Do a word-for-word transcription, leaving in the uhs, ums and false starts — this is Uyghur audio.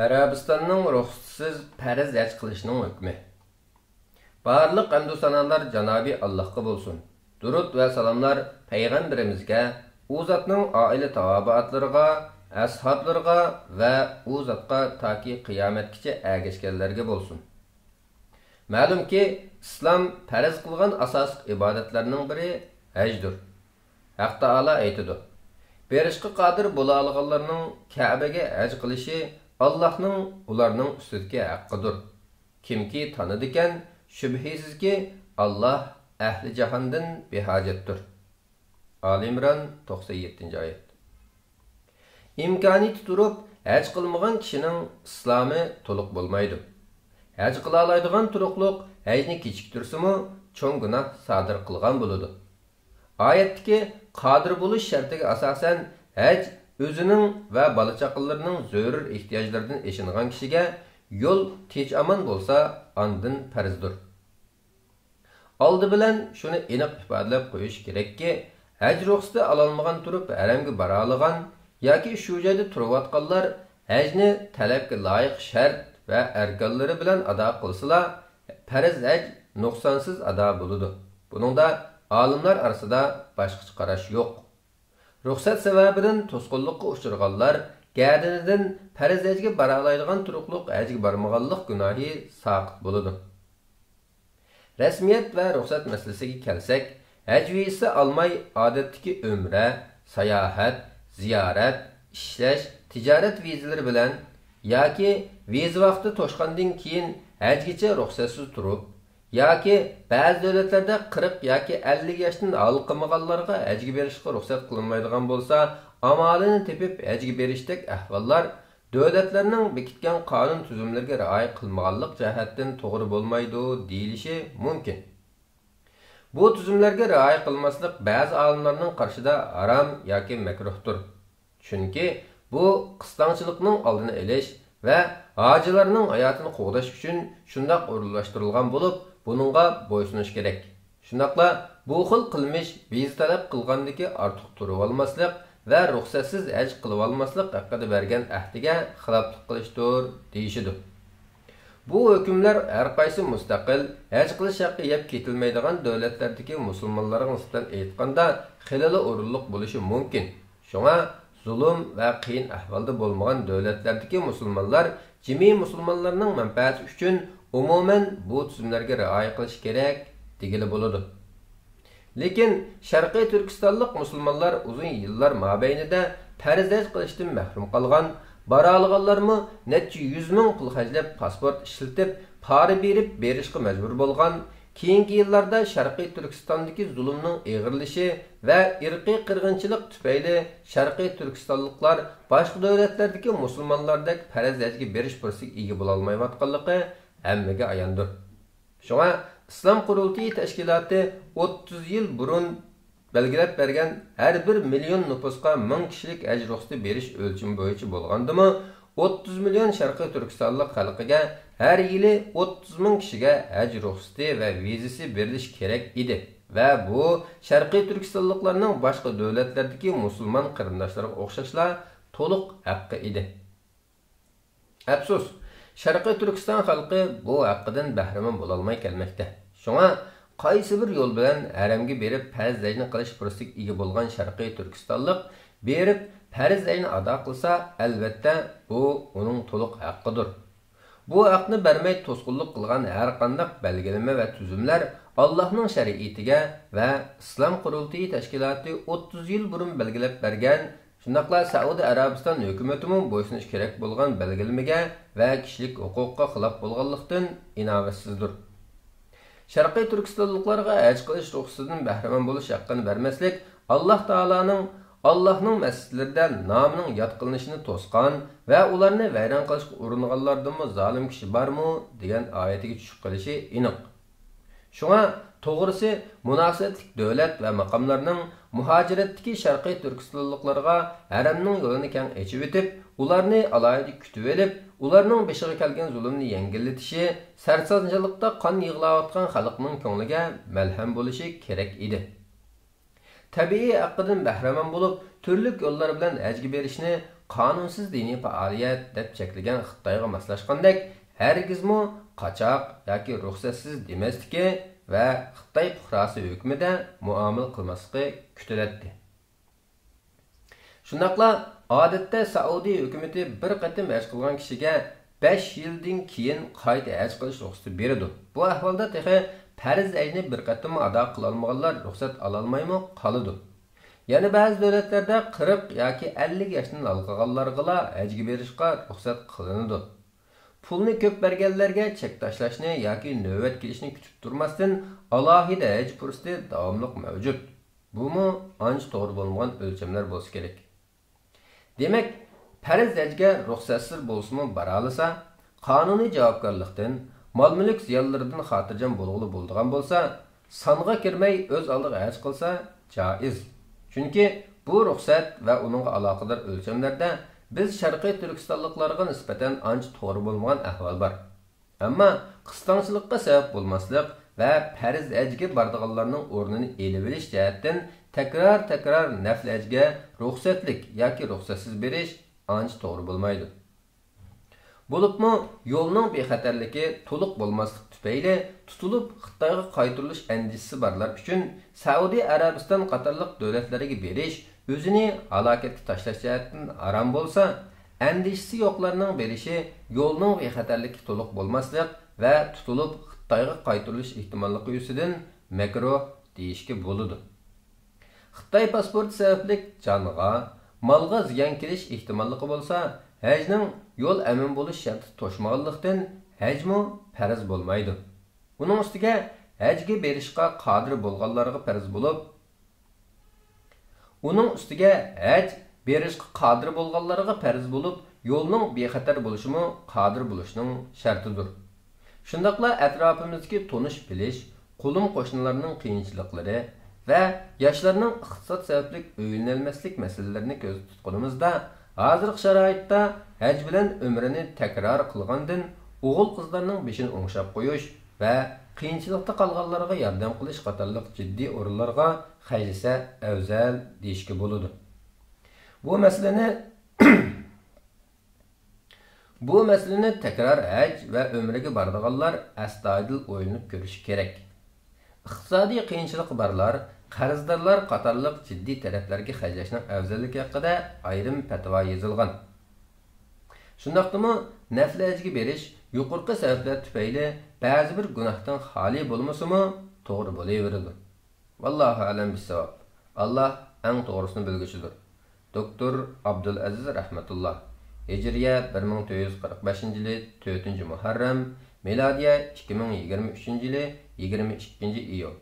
ئەرەبىستاننىڭ رۇخسىتىسىز پەرز ھەج قىلىشىنىڭ ھۆكمى. بارلىق ھەمدۇ سانالار جانابى ئاللاھقا بولسۇن. دۇرۇت ۋە سالاملار پەيغەمبىرىمىزگە، ئۇ زاتنىڭ ئائىلە تاۋابىئاتلىرىغا، ئەسھابلىرىغا ۋە ئۇ زاتقا تاكى قىيامەتكىچە ئەگەشكەنلەرگە بولسۇن. مەلۇمكى، ئىسلام پەرز قىلغان ئاساسلىق ئىبادەتلەرنىڭ بىرى ھەجدۇر. ھەق تائالا ئېيتىدۇ، بېرىشقا قادىر بولالىغانلارنىڭ كەبىگە ھەج قىلىشى ئاللاھنىڭ ئۇلارنىڭ ئۈستىدىكى ھەققىدۇر. كىمكى تانىدىكەن، شۈبھىسىزكى، ئاللاھ ئەھلى جاھاندىن بىھاجەتتۇر. ئالى ئىمران، توقسەن يەتتىنچى ئايەت. ئىمكانىيىتى تۇرۇپ ھەج قىلمىغان كىشىنىڭ ئىسلامى تولۇق بولمايدۇ. ھەج قىلالايدىغان تۇرۇقلۇق ھەجنى كېچىكتۈرسىمۇ، چوڭ گۇناھ سادىر قىلغان بولىدۇ. ئايەتتىكى قادىر بولۇش شەرتىگە ئاساسەن، ھەج ئۆزىنىڭ ۋە بالا-چاقىلىرىنىڭ زۆرۈر ئېھتىياجلىرىدىن ئېشىنغان كىشىگە يول تىنچ-ئامان بولسا، ئاندىن پەرزدۇر. ئالدى بىلەن شۇنى ئېنىق ئىپادىلەپ قويۇش كېرەككى، ھەج رۇخسىتى ئالالمىغان تۇرۇپ ھەرەمگە بارالىغان ياكى شۇ جايدا تۇرۇۋاتقانلار ھەجنى تەلەپكە لايىق شەرت ۋە ئەركانلىرى بىلەن ئادا قىلسىلا، پەرز ھەج نۇقسانسىز ئادا بولىدۇ. بۇنىڭدا ئالىملار ئارىسىدا باشقىچە قاراش يوق. رۇخسەت سەۋەبىدىن توسقۇنلۇققا ئۇچرىغانلار گەدىنىدىن پەرز ھەجگە بارالايدىغان تۇرۇقلۇق ھەجگە بارمىغانلىق گۇناھى ساقىت بولىدۇ. رەسمىيەت ۋە رۇخسەت مەسىلىسىگە كەلسەك، ھەج ۋىزىسى ئالماي ئادەتتىكى ئۆمرە، ساياھەت، زىيارەت، ئىشلەش، تىجارەت ۋىزىلىرى بىلەن ياكى ۋىزا ۋاقتى توشقاندىن كېيىن ھەجگىچە رۇخسەتسىز تۇرۇپ، ياكى بەزى دۆلەتلەردە قىرىق ياكى ئەللىك ياشتىن ھالقىمىغانلارغا ھەجگە بېرىشقا رۇخسەت قىلىنمايدىغان بولسا، ئامالىنى تېپىپ ھەجگە بېرىشتەك ئەھۋاللار دۆلەتلەرنىڭ بېكىتكەن قانۇن تۈزۈملىرىگە رىئايە قىلمىغانلىق جەھەتتىن توغرا بولمايدۇ دېيىلىشى مۇمكىن. بۇ تۈزۈملەرگە رىئايە قىلماسلىق بەزى ئالىملارنىڭ قارىشىدا ھارام ياكى مەكرۇھتۇر. چۈنكى بۇ قىستاڭچىلىقنىڭ ئالدىنى ئېلىش ۋە ھاجىلارنىڭ ھاياتىنى قوغداش ئۈچۈن شۇنداق ئورۇنلاشتۇرۇلغان بولۇپ، بۇنىڭغا بويسۇنۇش كېرەك. شۇنداقلا بۇ خىل قىلمىش ۋىزا تەلەپ قىلغاندىكى ئارتۇق تۇرۇۋالماسلىق ۋە رۇخسەتسىز ھەج قىلىۋالماسلىق ھەققىدە بەرگەن ئەھدىگە خىلاپلىق قىلىشتۇر، دېيىشىدۇ. بۇ ھۆكۈملەر ھەرقايسى مۇستەقىل، ھەج قىلىش ھەققى يەپ كېتىلمەيدىغان دۆلەتلەردىكى مۇسۇلمانلارغا نىسبەتەن ئېيتقاندا خېلىلا ئورۇنلۇق بولۇشى مۇمكىن. شۇڭا زۇلۇم ۋە قىيىن ئەھۋالدا بولمىغان دۆلەتلەردىكى مۇسۇلمانلار جىمى مۇسۇلمانلارنىڭ مەنپەئەتى ئۈچۈن ئومۇمەن بۇ تۈزۈملەرگە رىئايە قىلىشى كېرەك، دېگىلى بولىدۇ. لېكىن شەرقىي تۈركىستانلىق مۇسۇلمانلار ئۇزۇن يىللار مابەينىدە پەرز ھەج قىلىشتىن مەھرۇم قالغان، بارالىغانلارمۇ نەچچە يۈز مىڭ پۇل خەجلەپ، پاسپورت ئىشلىتىپ، پارا بېرىپ بېرىشقا مەجبۇر بولغان، كېيىنكى يىللاردا شەرقىي تۈركىستاندىكى زۇلۇمنىڭ ئېغىرلىشى ۋە ئىرقىي قىرغىنچىلىق تۈپەيلى شەرقىي تۈركىستانلىقلار باشقا دۆلەتلەردىكى مۇسۇلمانلاردەك پەرز ھەجگە بېرىش پۇرسىتىگە ئىگە بولالمايۋاتقانلىقى ھەممىگە ئاياندۇر. شۇڭا ئىسلام قۇرۇلتىيى تەشكىلاتى ئوتتۇز يىل بۇرۇن بەلگىلەپ بەرگەن ھەر بىر مىليون نوپۇسقا مىڭ كىشىلىك ھەج رۇخسىتى بېرىش ئۆلچىمى بويىچە بولغاندىمۇ، ئوتتۇز مىليون شەرقىي تۈركىستانلىق خەلقىگە ھەر يىلى ئوتتۇز مىڭ كىشىگە ھەج رۇخسىتى ۋە ۋىزىسى بېرىلىشى كېرەك ئىدى ۋە بۇ شەرقىي تۈركىستانلىقلارنىڭ باشقا دۆلەتلەردىكى مۇسۇلمان قېرىنداشلىرىغا ئوخشاشلا تولۇق ھەققى ئىدى. ئەپسۇس، شەرقىي تۈركىستان خەلقى بۇ ھەققىدىن بەھرىمەن بولالماي كەلمەكتە. شۇڭا قايسى بىر يول بىلەن ھەرەمگە بېرىپ پەرز ھەجنى قىلىش پۇرسىتىگە ئىگە بولغان شەرقىي تۈركىستانلىق بېرىپ پەرز ھەجنى ئادا قىلسا، ئەلۋەتتە، بۇ ئۇنىڭ تولۇق ھەققىدۇر. بۇ ھەقنى بەرمەي توسقۇنلۇق قىلغان ھەرقانداق بەلگىلىمە ۋە تۈزۈملەر ئاللاھنىڭ شەرىئىتىگە ۋە ئىسلام قۇرۇلتىيى تەشكىلاتى ئوتتۇز يىل بۇرۇن بەلگىلەپ بەرگەن، شۇنداقلا سەئۇدى ئەرەبىستان ھۆكۈمىتىمۇ بويسۇنۇش كېرەك بولغان بەلگىلىمىگە ۋە كىشىلىك ھوقۇققا خىلاپ بولغانلىقتىن ئىناۋەتسىزدۇر. شەرقىي تۈركىستانلىقلارغا ھەج قىلىش رۇخسىتىدىن بەھرىمەن بولۇش ھەققىنى بەرمەسلىك ئاللاھ تائالانىڭ، ئاللاھنىڭ مەسچىتلىرىدە نامىنىڭ ياد قىلىنىشىنى توسقان ۋە ئۇلارنى ۋەيران قىلىشقا ئۇرۇنغانلاردىنمۇ زالىم كىشى بارمۇ؟ دېگەن ئايىتىگە چۈشۈپ قېلىشى ئېنىق. شۇڭا، توغرىسى، مۇناسىۋەتلىك دۆلەت ۋە ماقاملارنىڭ مۇھاجىرەتتىكى شەرقىي تۈركىستانلىقلارغا ھەرەمنىڭ يولىنى كەڭ ئېچىۋېتىپ، ئۇلارنى ئالاھىدە كۈتۈۋېلىپ، ئۇلارنىڭ بېشىغا كەلگەن زۇلۇمنى يەڭگىللىتىشى، سەرسانچىلىقتا قان يىغلاۋاتقان خەلقنىڭ كۆڭلىگە مەلھەم بولۇشى كېرەك ئىدى. تەبىئىي ھەققىدىن بەھرىمەن بولۇپ، تۈرلۈك يوللار بىلەن ھەجگە بېرىشنى قانۇنسىز دىنىي پائالىيەت دەپ چەكلىگەن خىتايغا ماسلاشقاندەك، ھەرگىزمۇ قاچاق ياكى رۇخسەتسىز دېمەسلىكى ۋە خىتاي پۇقراسى ھۆكمىدە مۇئامىلە قىلماسلىقى كۈتۈلەتتى. شۇنداقلا، ئادەتتە سەئۇدى ھۆكۈمىتى بىر قېتىم ھەج قىلغان كىشىگە بەش يىلدىن كېيىن قايتا ھەج قىلىش رۇخسىتى بېرىدۇ. بۇ ئەھۋالدا تېخى پەرز ھەجنى بىر قېتىممۇ ئادا قىلالمىغانلار رۇخسەت ئالالمايمۇ قالىدۇ. يەنە بەزى دۆلەتلەردە قىرىق ياكى ئەللىك ياشتىن ھالقىغانلارغىلا ھەجگە بېرىشقا رۇخسەت قىلىنىدۇ. پۇلنى كۆپ بەرگەنلەرگە چەك تاشلاشنى ياكى نۆۋەت كېلىشنى كۈتۈپ تۇرماستىن، ئالاھىدە ھەج پۇرسىتى داۋاملىق مەۋجۇت. بۇمۇ ئانچە توغرا بولمىغان ئۆلچەملەر بولسا كېرەك. دېمەك، پەرز ھەجگە رۇخسەتسىز بولسىمۇ بارالىسا، قانۇنىي جاۋابكارلىقتىن، مال-مۈلۈك زىيانلىرىدىن خاتىرجەم بولغىلى بولىدىغان بولسا، سانغا كىرمەي ئۆز ئالدىغا ھەج قىلسا جائىز. چۈنكى بۇ رۇخسەت ۋە ئۇنىڭغا ئالاقىدار ئۆلچەملەردە بىز شەرقىي تۈركىستانلىقلارغا نىسبەتەن ئانچە توغرا بولمىغان ئەھۋال بار. ئەمما قىستاڭچىلىققا سەۋەب بولماسلىق ۋە پەرز ھەجگە بارىدىغانلارنىڭ ئورنىنى ئېلىۋېلىش جەھەتتىن تەكرار-تەكرار نەفلى ھەجگە رۇخسەتلىك ياكى رۇخسەتسىز بېرىش ئانچە توغرا بولمايدۇ. بولۇپمۇ يولنىڭ بىخەتەرلىكى تولۇق بولماسلىقى تۈپەيلى تۇتۇلۇپ خىتايغا قايتۇرۇلۇش ئەندىشىسى بارلار ئۈچۈن سەئۇدى ئەرەبىستان قاتارلىق دۆلەتلەرگە بېرىش ئۆزىنى ھالاكەتكە تاشلاش جەھەتتىن ھارام بولسا، ئەندىشىسى يوقلارنىڭ بېرىشى يولنىڭ بىخەتەرلىكى تولۇق بولماسلىق ۋە تۇتۇلۇپ خىتايغا قايتۇرۇلۇش ئېھتىماللىقى ئۈستىدىن مەكرۇھ دېيىشكە بولىدۇ. خىتاي پاسپورتى سەۋەبلىك جانغا، مالغا زىيان كېلىش ئېھتىماللىقى بولسا، ھەجنىڭ يول ئەمىن بولۇش شەرتى توشمىغانلىقتىن، ھەجمۇ پەرز بولمايدۇ. ئۇنىڭ ئۈستىگە ھەجگە بېرىشقا قادىر بولغانلارغا پەرز بولۇپ، ئۇنىڭ ئۈستىگە ھەج بېرىشقا قادىر بولغانلارغا پەرز بولۇپ، يولنىڭ بىخەتەر بولۇشىمۇ قادىر بولۇشنىڭ شەرتىدۇر. شۇنداقلا ئەتراپىمىزدىكى تونۇش بىلىش، قولۇم قوشنىلارنىڭ قىيىنچىلىقلىرى ۋە ياشلارنىڭ ئىقتىساد سەۋەبلىك ئۆيلىنەلمەسلىك مەسىلىلىرىنى كۆزدە تۇتقىنىمىزدا، ھازىرقى شارائىتتا ھەج بىلەن ئۆمرىنى تەكرار قىلغاندىن ئوغۇل-قىزلارنىڭ بېشىنى ئوڭشاپ قويۇش ۋە قىيىنچىلىقتا قالغانلارغا ياردەم قىلىش قاتارلىق جىددىي ئورۇنلارغا خەجلىسە ئەۋزەل دېيىشكە بولىدۇ. بۇ مەسىلىنى، بۇ مەسىلىنى تەكرار ھەج ۋە ئۆمرىگە بارىدىغانلار ئەستايىدىل ئويلىنىپ كۆرۈشى كېرەك. ئىقتىسادىي قىيىنچىلىقى بارلار، قەرزدارلار قاتارلىق جىددىي تەرەپلەرگە خەجلەشنىڭ ئەۋزەللىكى ھەققىدە ئايرىم پەتىۋا يېزىلغان. شۇنداقتىمۇ نەفلى ھەجگە بېرىش يۇقىرىقى سەۋەبلەر تۈپەيلى بەزى بىر گۇناھتىن خالىي بولمىسىمۇ توغرا بولۇۋېرىدۇ. ۋاللاھۇ ئەلەم بىسساۋاب. ئاللاھ ئەڭ توغرىسىنى بىلگۈچىدۇر. دوكتور ئابدۇل ئەزىز رەھمەتۇللا. ھىجرىيە بىر مىڭ تۆت يۈز قىرىق بەشىنچى يىلى تۆتىنچى مۇھەررەم، مىلادىيە ئىككى مىڭ يىگىرمە ئۈچىنچى يىلى يىگىرمە ئىككىنچى ئىيۇل.